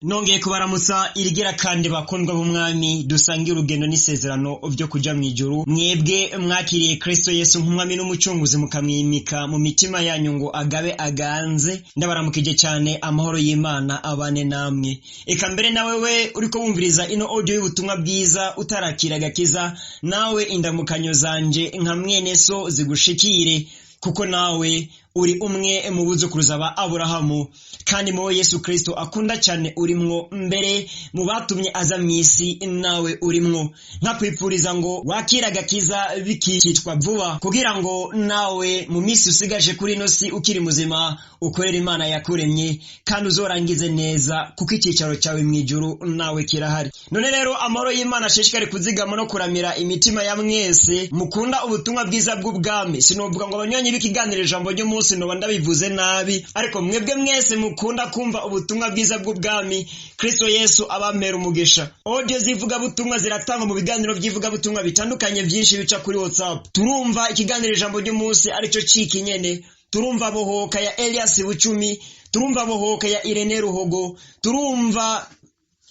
Nongeye kubaramutsa irigira kandi bakundwa b'umwami dusangiye urugendo n'isezerano vyo kuja mw'ijuru. Mwebwe mwakiriye Kristo Yesu nk'umwami n'umucunguzi, mukamwimika mu mitima yanyu ngo agabe aganze, ndabaramukije cyane. Amahoro y'Imana abane namwe. Eka mbere nawe we uriko wumviriza ino audio y'ubutumwa bwiza utarakira agakiza, nawe indamukanyo zanje nka mwene so zigushikire, kuko nawe uri umwe mu buzukuruza ba Aburahamu, kandi muwo Yesu Kristo akunda cyane urimwo, mbere mu batumye aza mw'isi nawe urimwo. Nkakwipfuriza ngo wakire agakiza bikicitwa vuba, kugira ngo nawe mu minsi usigaje kuri ino si ukiri muzima ukorere Imana yakuremye, kandi uzorangize neza, kuko icyicaro cyawe mw'ijuru nawe kirahari. None rero amahoro y'Imana ashishikare kuzigama no kuramira imitima ya mwese mukunda ubutumwa bwiza bw'ubwami. Sinovuga ngo abanywanyi b'ikiganiro ijambo ry'umunsi, noba ndabivuze nabi, ariko mwebwe mwese mukunda kumva ubutumwa bwiza bw'ubwami, Kristo Yesu abampera umugisha. Audio z'ivugabutumwa ziratangwa mu biganiro by'ivugabutumwa bitandukanye byinshi bica kuri WhatsApp. Turumva ikiganiro ijambo ry'umunsi aricyo ciki nyene, turumva Bohoka ya Elias Bucumi, turumva Bohoka ya Irene Ruhogo, turumva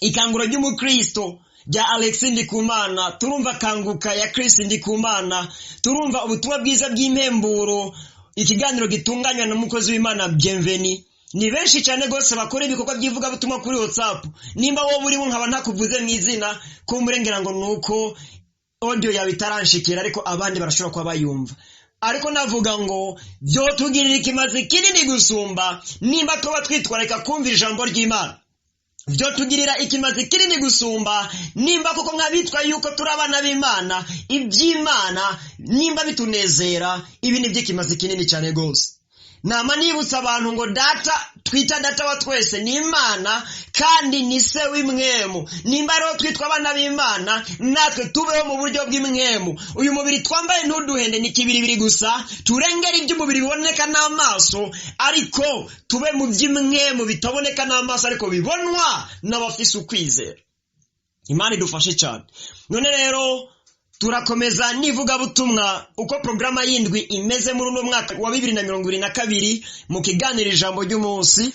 Ikanguro ry'Umukristo rya Alex Ndikumana, turumva Kanguka ya Chris Ndikumana, turumva ubutumwa bwiza bw'impemburo, ikiganiro gitunganywa n'umukozi w'Imana Bienveni. Ni benshi cyane gose bakora ibikorwa by'ivugabutumwa kuri WhatsApp. Nimba wowe urimo nkaba ntakuvuze mu izina, kumurengera ngo nuko audio yawe itaranshikira, ariko abandi barashobora kuba bayumva. Ariko navuga ngo vyotugirira ikimazi kinini gusumba nimba tuba twitwararika kumva ijambo ry'Imana. Vyotugirira ikimazi kinini gusumba nimba koko nk'abitwa yuko turi abana b'Imana, iby'Imana nimba bitunezera, ibi ni iby'ikimazi kinini cyane gose. Nama nibutsa abantu ngo data twita data wa twese ni Imana, kandi ni se w'imwemu. Nimba rero twitwa abana b'Imana, natwe tubeho mu buryo bw'imwemu. Uyu mubiri twambaye ntuduhende, ni kibiribiri gusa, turengere iby'umubiri biboneka n'amaso, ariko tube mu by'imwemu bitaboneka n'amaso ariko bibonwa n'abafise ukwizera. Imana idufashe cyane. None rero turakomeza n'ivugabutumwa uko porogaramu y'indwi imeze muri uno mwaka wa 2022 mu kiganiro ijambo ry'umunsi.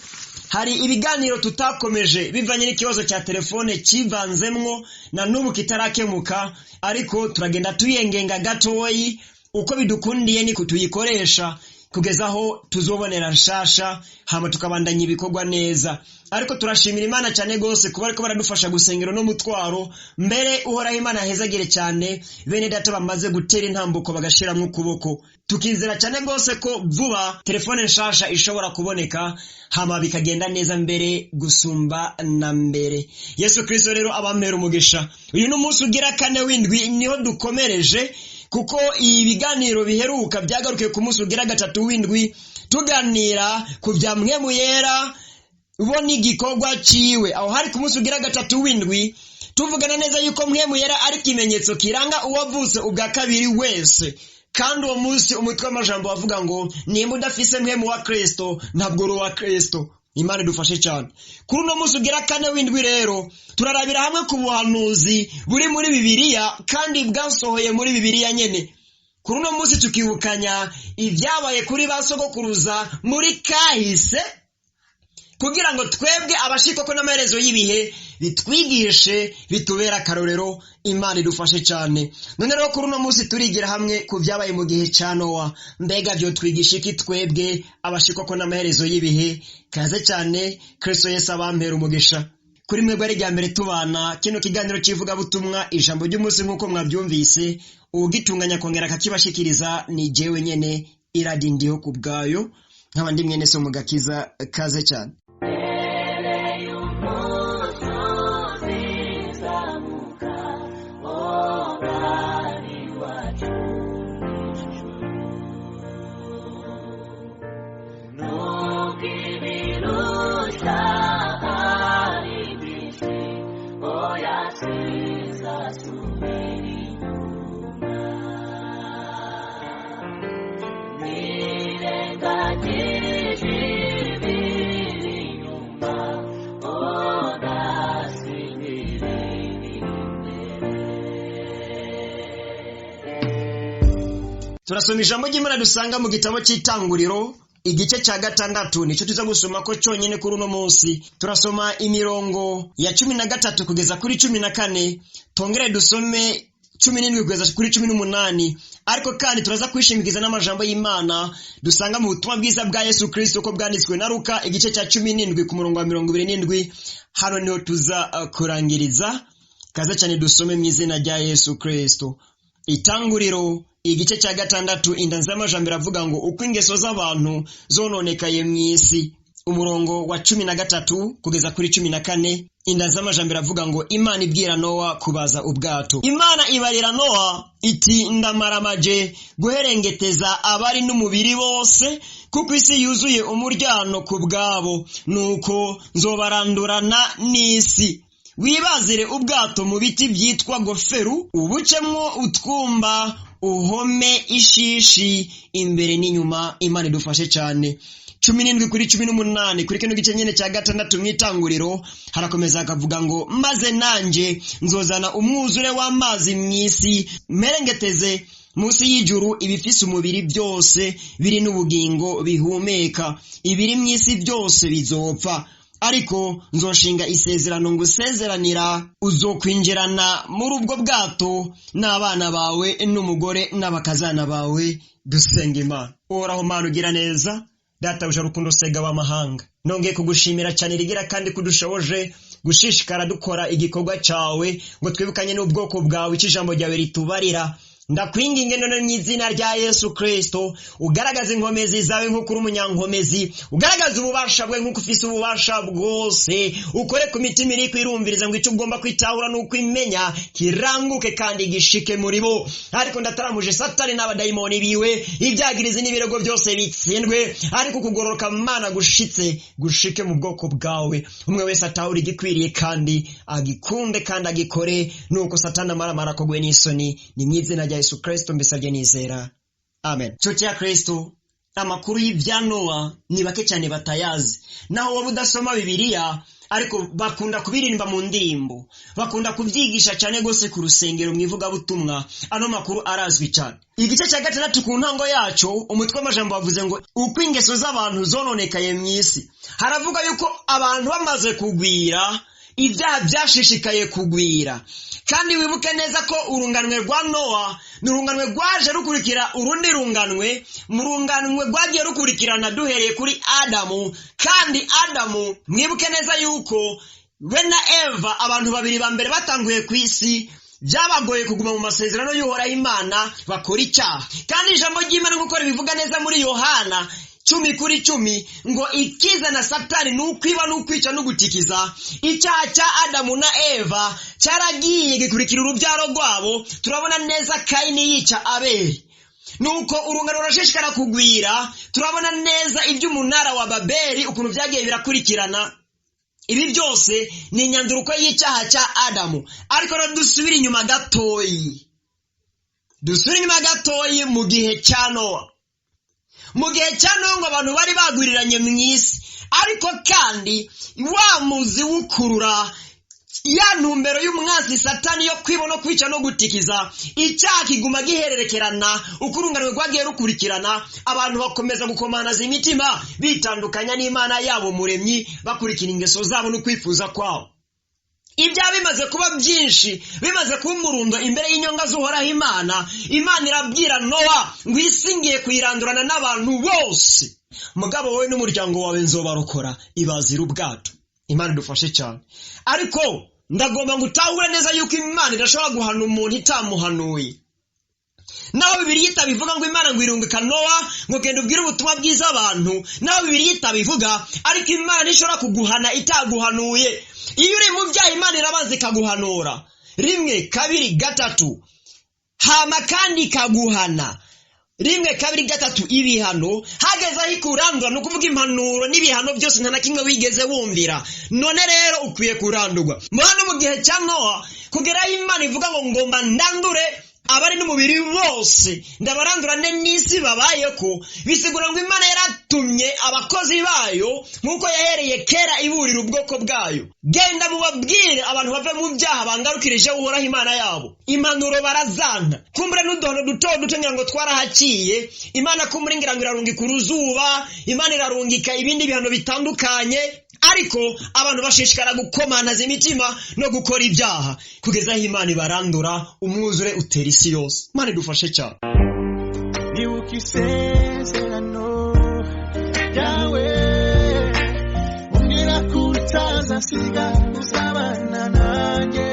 Hari ibiganiro tutakomeje bivanye n'ikibazo cya telefone kivanzemwo na n'ubu kitarakemuka, ariko turagenda tuyengenga gatoyi uko bidukundiye niko tuyikoresha kugeza aho tuzobonera nshasha, hama tukabandanya ibikorwa neza. Ariko turashimira Imana cyane gose kuba ariko baradufasha gusengero no mutwaro. Mbere Uhoraho Imana ahezagire cyane bene data bamaze gutera intambuko bagashiramwo ukuboko. Tukizera cyane gose ko vuba telefone nshasha ishobora kuboneka, hama bikagenda neza mbere gusumba na mbere. Yesu Kristo rero abampera umugisha. Uyu ni umunsi ugira kane w'indwi, niho dukomereje, kuko ibiganiro biheruka byagarukiye ku munsi ugira gatatu w'indwi, tuganira ku bya Mpwemu Yera bo n'igikorwa ciwe. Aho hari ku munsi ugira gatatu w'indwi, tuvugana neza yuko Mpwemu Yera ari ikimenyetso kiranga uwavutse ubwa kabiri wese. Kandi uwo munsi umutwe w'amajambo wavuga ngo nimba udafise Mpwemu wa Kristo ntabwo uri uwa Kristo. Imana idufashe cyane. Kuri uno munsi ugira kane w'indwi rero turarabira hamwe ku buhanuzi buri muri Bibiliya, kandi bwasohoye muri Bibiliya nyene. Kuri uno munsi tukibukanya ibyabaye kuri ba sogokuruza muri kahise, kugira ngo twebwe abashikako n'amaherezo y'ibihe bitwigishe, bitubera akarorero. Imana idufashe cyane. None rero kuri uno munsi turigira hamwe ku byabaye mu gihe cya Nowa. Mbega byo twigisha iki twebwe abashikako n'amaherezo y'ibihe? Kaze cyane, Kristo Yesu abampera umugisha. Kuri mwebwe ari rya mbere tubana kino kiganiro cy'ivugabutumwa ijambo ry'umunsi, nk'uko mwabyumvise, uwugitunganya akongera akakibashikiriza ni jewe nyene Iradi Ndiho ku bwayo, nkaba ndi mwene so mu gakiza. Kaze cyane. Turasoma ijambo ry'Imana dusanga mu gitabo cy'Itanguriro, Igice cya 6 nicyo tuza gusoma ko cyonyine kuri uno munsi. Turasoma imirongo ya 13 kugeza kuri 14, tongere dusome 17 kugeza kuri 18. Ariko kandi turaza kwishimikiza n'amajambo y'Imana dusanga mu butumwa bwiza bwa Yesu Kristo uko bwanditswe na Luka igice cya 17 ku murongo wa 27. Hano niho tuza kurangiriza. Kaza cyane dusome mu izina rya Yesu Kristo. Itanguriro igice cya 6, indanzi y'amajambo iravuga ngo uko ingeso z'abantu zononekaye mu isi. Umurongo wa 13 kugeza kuri 14, indanzi y'amajambo iravuga ngo Imana ibwira Nowa kubaza ubwato. Imana ibarira Nowa iti ndamaramaje guherengeteza abari n'umubiri bose, kuko isi yuzuye umuryano ku bwabo, nuko nzobarandurana n'isi. Wibazire ubwato mu biti byitwa goferu, ubucemwo utwumba, uhome ishishi imbere n'inyuma. Imana idufashe cyane. 17 kuri 18, kuri kino gice nyene cya 6 mwitanguriro, harakomeza akavuga ngo maze nanje nzozana umwuzure w'amazi mw'isi, mperengeteze munsi y'ijuru ibifise umubiri byose biri n'ubugingo bihumeka, ibiri mw'isi byose bizopfa. Ariko nzoshinga isezerano ngusezeranira, uzokwinjirana muri ubwo bwato n'abana bawe n'umugore n'abakazana bawe. Dusenga Imana. Uhoraho Mana ugira neza, databuja rukundo sega w'amahanga, nongeye kugushimira cyane rigira kandi kudushoboje gushishikara dukora igikorwa cyawe ngo twibukanye n'ubwoko bwawe icyo ijambo ryawe ritubarira. Ndakwinginge none mu izina rya Yesu Kristo, ugaragaze inkomezi zawe nk'uko uri umunyankomezi, ugaragaze ububasha bwe nk'uko ufise ububasha bwose, ukore ku mitima iri kwirumviriza ngo icyo ugomba kwitahura n'uko imenya kiranguke kandi gishike muri bo. Ariko ndataramuje Satani n'abadayimoni biwe, ibyagirizi n'ibirego byose bitsindwe, ariko kugororoka Mana gushitse gushike mu bwoko bwawe. Umwe wese atahura igikwiriye kandi agikunde kandi agikore, nuko Satani amaramara kogwe n'isoni. Ni mu izina rya Yesu Kristo mbisabye nizera, amen. Nshuti ya Kristo, amakuru y'ibya Nowa ni bake cyane batayazi. Naho wowe udasoma Bibiliya, ariko bakunda kubiririmba mu ndirimbo, bakunda kubyigisha cyane gose ku rusengero mu ivugabutumwa. Ano makuru arazwi cyane. Igice cya 6 ku ntango yaco, umutwe w'amajambo wavuze ngo uko ingeso z'abantu zononekaye mu isi. Haravuga yuko abantu bamaze kugwira, ibyaha byashishikaye kugwira. Kandi wibuke neza ko urunganwe rwa Nowa ni urunganwe rwaje rukurikira urundi runganwe, mu runganwe rwagiye rukurikirana duhereye kuri Adamu. Kandi Adamu mwibuke neza yuko we na Eva, abantu babiri ba mbere batanguye ku isi, byabagoye kuguma mu masezerano y'Uhoraho Imana, bakora icyaha. Kandi ijambo ry'Imana nk'uko ribivuga neza muri Yohana 10:10 ngo ikizana Satani n'ukwiba n'ukwica n'ugutikiza. Icyaha cya Adamu na Eva cyaragiye gikurikira urubyaro rwabo. Turabona neza Kayini yica Abeli, nuko urungano rurashishikara kugwira. Turabona neza iby'umunara wa Babeli ukuntu byagiye birakurikirana. Ibi byose ni inyanduruko y'icyaha cya Adamu. Ariko rero dusubire inyuma gatoyi, dusubire inyuma gatoyi mu gihe cya Nowa. Mu gihe cya Nowa ngo abantu bari bagwiriranye mu isi, ariko kandi wa muzi wukurura ya ntumbero y'umwansi Satani yo kwiba no kwica no gutikiza, icyaha kiguma gihererekerana uko urunganwe rwagiye rukurikirana. Abantu bakomeza gukomanaza imitima, bitandukanya n'Imana yabo muremyi, bakurikira ingeso zabo no kwifuza kwabo. Ibyaha bimaze kuba byinshi, bimaze kuba umurundo imbere y'inyonga z'Uhoraho Imana, Imana irabwira Nowa ngo isi ngiye kuyirandurana n'abantu bose, mugabo wowe n'umuryango wawe nzobarokora, ibazira ubwato. Imana idufashe cyane. Ariko ndagomba ngo utahure neza yuko Imana idashobora guhana umuntu itamuhanuye. Naho Bibiliya itabivuga ngo Imana ngo irungika Nowa ngo genda ubwire ubutumwa bwiza abantu, naho Bibiliya itabivuga, ariko Imana ntishobora kuguhana itaguhanuye. Iyo uri mu byaha Imana irabanza ikaguhanura 1, 2, 3, hama kandi ikaguhana 1, 2, 3 ibihano. Hageze aho ikurandura, ni ukuvuga impanuro n'ibihano byose nta na kimwe wigeze wumvira. None rero ukwiye kurandurwa. Hano mu gihe cya Nowa, kugeraho Imana ivuga ngo ngomba ndandure Abari n'umubiri bose ndabarandurane n'isi babayeko. Bisigura ngo Imana yaratumye abakozi bayo nk'uko yahereye kera iburira ubwoko bwayo. Genda mubabwire abantu bave mu byaha bangarukirije Uhoraho Imana yabo. Impanuro barazanka. Kumbure n'uduhano duto duto ngira ngo twarahaciye. Imana kumbure ngira ngo irarungika uruzuba, Imana irarungika ibindi bihano bitandukanye, ariko abantu bashishikara gukomantaza imitima no gukora ibyaha kugeza aho Imana ibarandura, umwuzure utera isi yose. Imana idufashe cyane. Nibuka isezerano ryawe, umbwira ko utazasiga uzabana nanjye.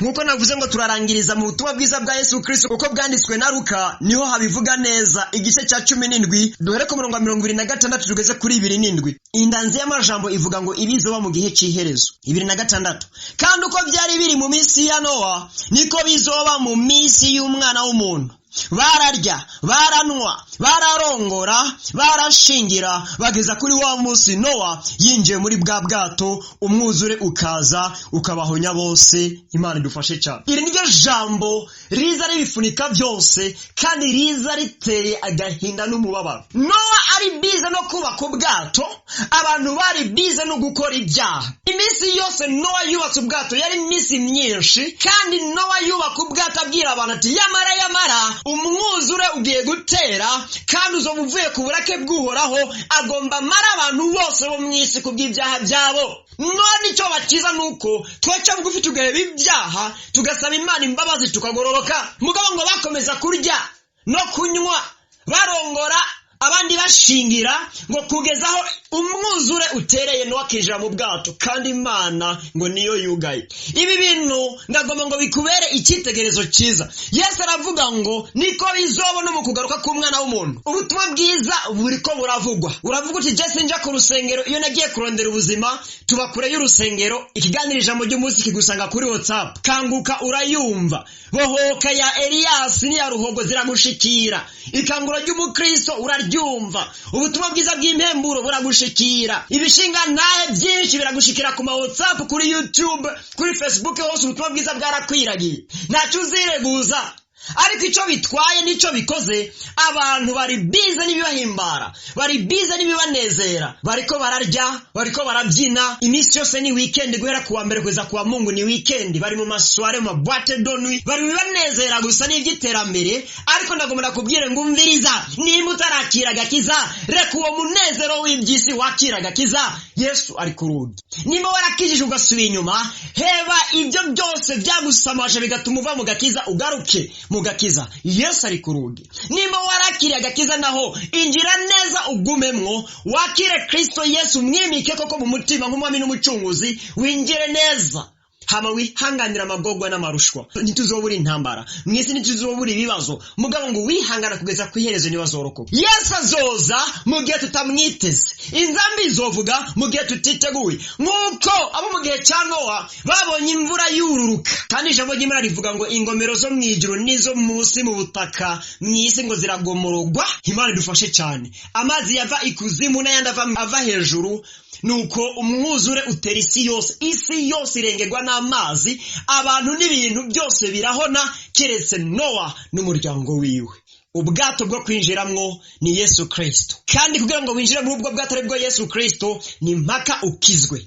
Nkuko navuze ngo turarangiriza mu butumwa bwiza bwa Yesu Kristo uko bwanditswe na Luka, niho habivuga neza, igice cya 17 duhere ku murongo wa 26 tugeze kuri 27. Indanzi y'amajambo ivuga ngo ibizoba mu gihe cy'iherezo. 26. Kandi uko byari biri mu minsi ya Nowa, niko bizoba mu minsi y'umwana w'umuntu. Bararya, baranwa, bararongora, barashingira, bageza kuri wa munsi Nowa yinjiye muri bwa bwato, umwuzure ukaza ukabahonya bose. Imana idufashe cyane. Iri niryo jambo riza ribifunika byose, kandi riza riteye agahinda n'umubabaro. Nowa ari bize no kubaka ubwato, abantu bari bize no gukora ibyaha. Iminsi yose Nowa yubatse ubwato yari iminsi myinshi, kandi Nowa yubaka ubwato abwira abantu ati yamara yamara umwuzure ugiye gutera, kandi uzoba uvuye ku burake bw'Uhoraho, agomba amara abantu bose bo mu isi kubw'ibyaha byabo. None icyo bakiza nuko twaca bugufi tugaheba ibyaha, tugasaba Imana imbabazi, tukagororoka. Mugabo ngo bakomeza kurya no kunywa, barongora, abandi bashingira, ngo kugeza aho umwuzure utereye Nowa akinjira mu bwato, kandi Imana ngo niyo yugaye. Ibi bintu ndagomba ngo bikubere icyitegererezo cyiza. Yesu aravuga ngo niko bizobona mu kugaruka k'umwana w'umuntu. Ubutumwa bwiza buriko buravugwa. Uravuga uti je sinja ku rusengero, iyo nagiye kurondera ubuzima tuba kure y'urusengero. Ikiganiro ijambo ry'umunsi kigusanga kuri WhatsApp. Kanguka urayumva. Bohoka ya Elias ni ya Ruhogo ziragushikira. Ikangura ry'umukristo uraryumva. Ubutumwa bwiza bw'impemburo buragushikira. Ibishinga ntahe byinshi biragushikira ku ma WhatsApp, kuri YouTube, kuri Facebook, hose ubutumwa bwiza bwarakwiragiye. Ntacyo uzireguza. Ariko icyo bitwaye n'icyo bikoze, abantu bari bize n'ibibahimbara, bari bize n'ibibanezera, bariko bararya, bariko barabyina. Iminsi yose ni weekend, guhera kuwa mbere kugeza kuwa Mungu ni weekend, bari mu masware, mu boîte de nuit, bari bibanezera gusa n'iby'iterambere. Ariko ndagomba kubwire ngo umviriza, nimba utarakira agakiza, reka uwo munezero w'iby'isi wakira agakiza. Yesu ari ku rugi. Nimba warakijije ugasubira inyuma, heba ibyo byose byagusamaje bigatuma uva mu gakiza, ugaruke mu gakiza. Yesu ari ku rugi. Nimba warakiriye agakiza naho, injira neza ugumemwo, wakire Kristo Yesu, mwimike koko mu mutima nk'umwami n'umucunguzi, winjire neza. Hama wihanganira amagorwa n'amarushwa. Ntituzobura intambara mu isi, ntituzobura ibibazo, mugabo ngo wihangana kugeza ku iherezo ntibazorokoka. Yesu azoza mu gihe tutamwiteze, inzambi izovuga mu gihe tutiteguye. Nk'uko abo mu gihe cya Nowa babonye imvura yururuka, kandi ijambo ry'Imana rivuga ngo ingomero zo mu ijuru n'izo munsi mu butaka mu isi ngo ziragomorogwa. Imana idufashe cyane. Amazi yava ikuzimu n'ayandi ava hejuru, nuko umwuzure utera isi yose. Isi yose irengerwa n'amazi, abantu n'ibintu byose birahona, keretse Nowa n'umuryango wiwe. Ubwato bwo kwinjiramwo ni Yesu Kristo, kandi kugira ngo winjire muri ubwo bwato aribwo Yesu Kristo ni mpaka ukizwe,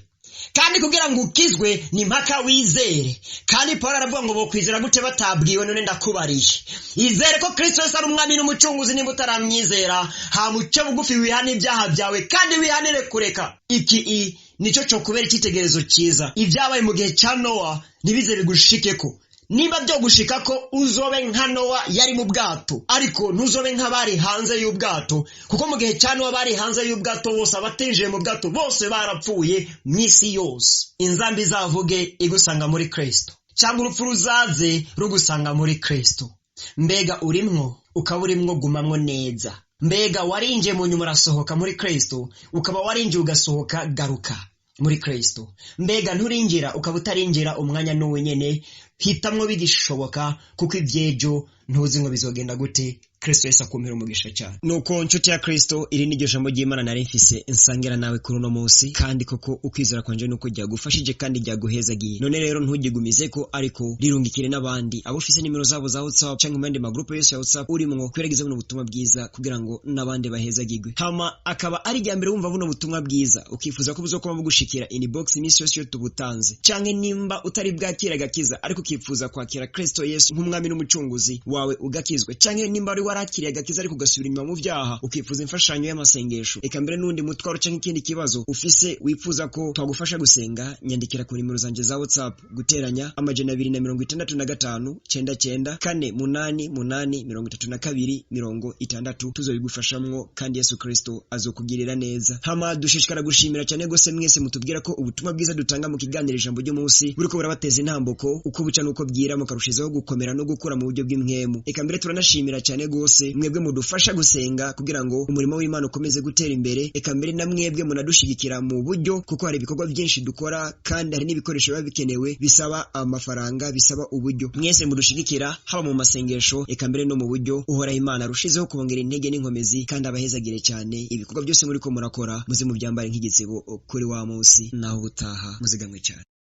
kandi kugira ngo ukizwe ni mpaka wizere. Kandi Paul aravuga ngo bokwizera gute batabwiwe? None ndakubariye, izere ko Kristo Yesu ari umwami n'umucunguzi. Nimba utaramwizera, hamuce bugufi wihane ibyaha byawe, kandi wihanire kureka iki. Nico cyo kubera icyitegererezo cyiza. Ibyabaye mu gihe cya Nowa ntibize bigushikeko. Nimba byo gushika ko uzobe nka Nowa yari mu bwato, ariko ntuzobe nk'abari hanze y'ubwato, kuko mu gihe cya Nowa bari hanze y'ubwato bose, abatinjiye mu bwato bose barapfuye mu isi yose. Inzambi izavuge igusanga muri Kristo, cyangwa urupfu ruzaze rugusanga muri Kristo. Mbega urimwo, ukaba urimwo, gumamwo neza. Mbega warinjiye mu nyuma urasohoka muri Kristo, ukaba warinjiye ugasohoka, garuka muri Kristo. Mbega nturinjira, ukaba utarinjira, umwanya n'uwo nyene, hitamwo bigishoboka, kuko ibyejo ntuzi ngo bizogenda gute. Kristo Yesu akumpera umugisha cyane. Nuko nshuti ya Kristo, iri ni ryo jambo ry'Imana nari mfise nsangira nawe kuri uno munsi, kandi koko ukwizera kwanje nuko ryagufashije kandi ryaguhezagiye. None rero ntugigumize ko, ariko rirungikire n'abandi abo ufise nimero zabo za WhatsApp canke mu yandi magrupe yose ya WhatsApp urimwo, kwerageza buno butumwa bwiza kugira ngo n'abandi bahezagirwe. Hama akaba ari irya mbere wumva buno butumwa bwiza, ukifuza ko buzokoma bugushikira inbox iminsi yose iyo tubutanze, canke nimba utari bwakira agakiza ariko ukifuza kwakira Kristo Yesu nk'umwami n'umucunguzi wawe ugakizwe, canke nimba wari warakiriye agakiza ariko ugasubira inyuma mu byaha ukifuza imfashanyo y'amasengesho, eka mbere n'undi mutwaro canke ikindi kibazo ufise wifuza ko twagufasha gusenga, nyandikira ku nimero zanje za WhatsApp: +265 99 488 32 60. Tuzobigufashamwo kandi Yesu Kristo azokugirira neza. Hama dushishikara gushimira cyane gose mwese mutubwira ko ubutumwa bwiza dutanga mu kiganiro Ijambo ry'Umunsi buriko burabateza intambuko uko buca nuko bwira, mukarushizaho gukomera no gukura mu buryo bw'impwemu. Eka mbere turanashimira cyane gose mwebwe mudufasha gusenga kugira ngo umurimo w'Imana ukomeze gutera imbere. Eka mbere na mwebwe munadushigikira mu buryo, kuko hari ibikorwa byinshi dukora kandi hari n'ibikoresho biba bikenewe bisaba amafaranga, bisaba uburyo. Mwese mudushigikira haba mu masengesho eka mbere no mu buryo, Uhoraho Imana arushizeho kubongera intege n'inkomezi kandi abahezagire cyane. Ibikorwa byose muriko murakora muze mubyambare nk'igitsibo kuri wa munsi. Naho ubutaha, muzigamwe cyane.